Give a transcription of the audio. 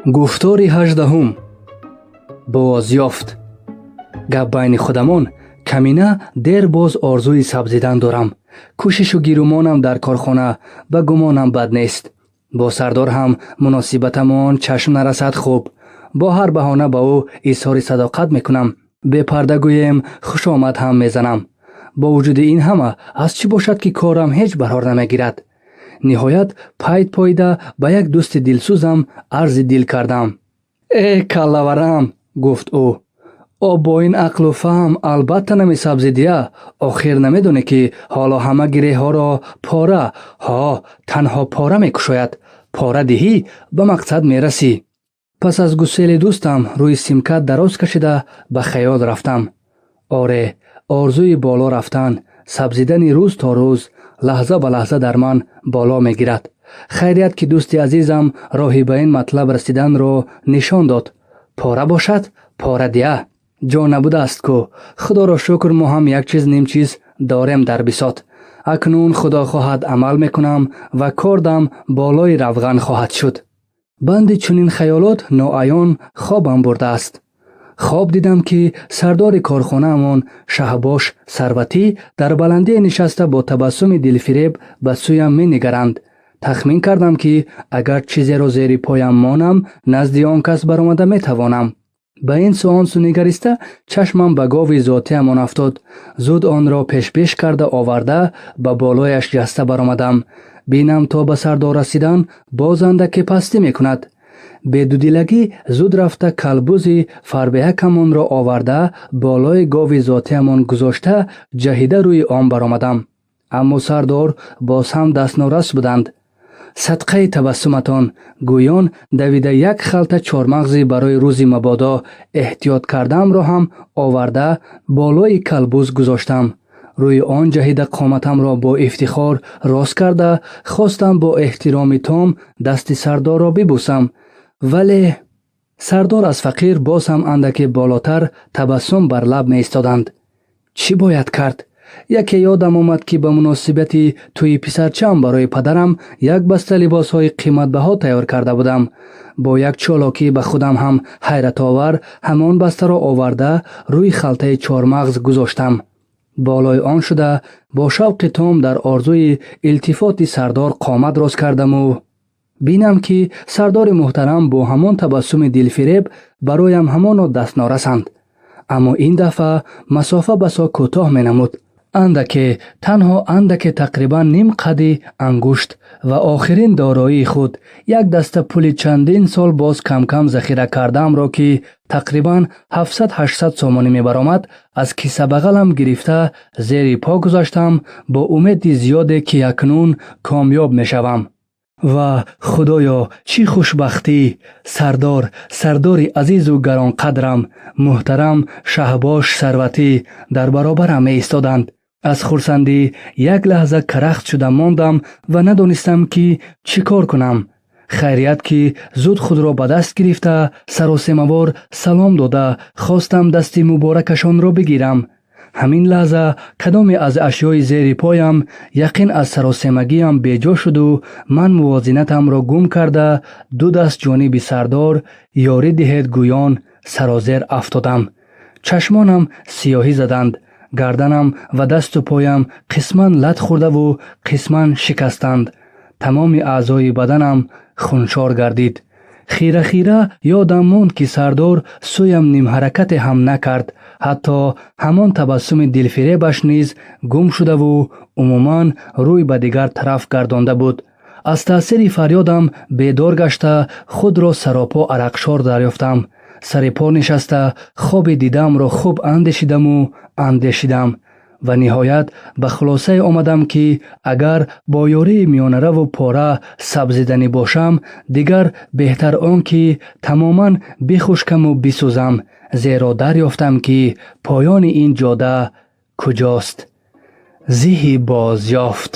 Гуфтори 18-ум. Бозёфт. Гап байни худамон, камина дер боз орзуи сабзидан дорам. Кӯшишу гирумонам дар корхона ба гумонам бад нест. Бо сардор ҳам муносибатамон чашм нарасад хуб. Бо ҳар баҳона ба ӯ изҳори садоқат мекунам. Бепарда гӯем, хушомад ҳам мезанам. Бо вуҷуди ин ҳама аз чӣ бошад, ки корам ҳеҷ барор намегирад? Ниҳоят пайд поида ба як дӯсти дилсӯзам арзи дил кардам. «Э, каллаварам, — гуфт ӯ, — о бо ин ақлу фаҳм албатта намесабзидия. Охир намедонӣ, ки ҳоло ҳама гиреҳҳоро пора, ҳо, танҳо пора мекушояд. Пора диҳӣ, ба мақсад мерасӣ». Пас аз гусели дӯстам рӯи симкат дароз кашида ба хаёл рафтам. Оре, орзуи боло рафтан, сабзидани рӯз то рӯз, лаҳза ба лаҳза дар ман боло мегирад. Хайрият, ки дӯсти азизам роҳи ба ин матлаб расиданро нишон дод. Пора бошад, пора дия. Ҷо набудааст ку. Худоро шукр, мо ҳам як чиз ним чиз дорем дар бисот. Акнун, худо хоҳад, амал мекунам ва кордам болои равған хоҳад шуд. Банди чунин хаёлот ноаён хобам бурдааст. Хоб дидам, ки сардори корхонаамон Шаҳбош Сарватӣ дар баландие нишаста, бо табассуми дилфиреб ба сӯям менигаранд. Тахмин кардам, ки агар чизеро зери поям монам, назди он кас баромада метавонам. Ба ин сӯ, он сӯ нигариста, чашмам ба гови зотиамон афтод. Зуд онро пешпеш карда оварда, ба болояш ҷаста баромадам. Бинам, то ба сардор расидан боз андаке пастӣ мекунад. Бедудилагӣ зуд рафта, калбузи фарбеҳакамонро оварда, болои гови зотиамон гузошта, ҷаҳида рӯи он баромадам. Аммо сардор боз ҳам дастнорас буданд. «Садқаи табассуматон», гӯён давида, як халта чормағзи барои рӯзи мабодо эҳтиёт кардаамро ҳам оварда, болои калбуз гузоштам. Рӯи он ҷаҳида, қоматамро бо ифтихор рост карда, хостам бо эҳтироми том дасти сардорро бибӯсам, вале сардор аз фақир боз ҳам андаке болотар табассум бар лаб меистоданд. Чӣ бояд кард? Яке ёдам омад, ки ба муносибати тӯйи писарчаам барои падарам як баста либосҳои қиматбаҳо тайёр карда будам. Бо як чолокӣ ба худам ҳам ҳайратовар ҳамон бастаро оварда, рӯи халтаи чормағз гузоштам. Болои он шуда, бо шавқи том дар орзуи илтифоти сардор қомат рост кардаму бинам, ки сардори муҳтарам бо ҳамон табассуми дилфиреб бароям ҳамоно дастнорасанд. Аммо ин дафъа масофа басо кӯтоҳ менамуд. Андаке, танҳо андаке, тақрибан ним қадди ангушт. Ва охирин дороии худ, як даста пули чандин сол боз камкам захира кардаамро, ки тақрибан 700-800 сомонӣ мебаромад, аз кисабағалам гирифта, зери по гузаштам, бо умеди зиёде, ки акнун комёб мешавам. Ва худоё, чӣ хушбахтӣ! Сардор, сардори азизу гаронқадрам, муҳтарам Шаҳбош Сарватӣ дар баробарам меистоданд. Аз хурсандӣ як лаҳза карахт шуда мондам ва надонистам, ки чӣ кор кунам. Хайрият, ки зуд худро ба даст гирифта, саросемавор салом дода, хостам дасти муборакашонро бигирам. Ҳамин лаҳза кадоме аз ашёи зери поям яқин аз саросемагиам беҷо шуду ман мувозинатамро гум карда, ду даст ҷониби сардор ёрӣ диҳед гӯён сарозер афтодам. Чашмонам сиёҳӣ заданд, гарданам ва дасту поям қисман лат хӯрдаву қисман шикастанд. Тамоми аъзои баданам хуншор гардид. Хира-хира ёдам монд, ки сардор сӯям нимҳаракате ҳам накард. Ҳатто ҳамон табассуми дилфиребаш низ гум шудаву умуман рӯй ба дигар тараф гардонда буд. Аз таъсири фарёдам бедор гашта, худро саропо арақшор дарёфтам. Сари по нишаста, хоби дидаамро хуб андешидаму андешидам ва ниҳоят ба хулосае омадам, ки агар бо ёрии миёнараву пора сабзиданӣ бошам, дигар беҳтар он ки тамоман бихушкаму бисӯзам, зеро дарёфтам, ки поёни ин ҷода куҷост. Зиҳи бозёфт.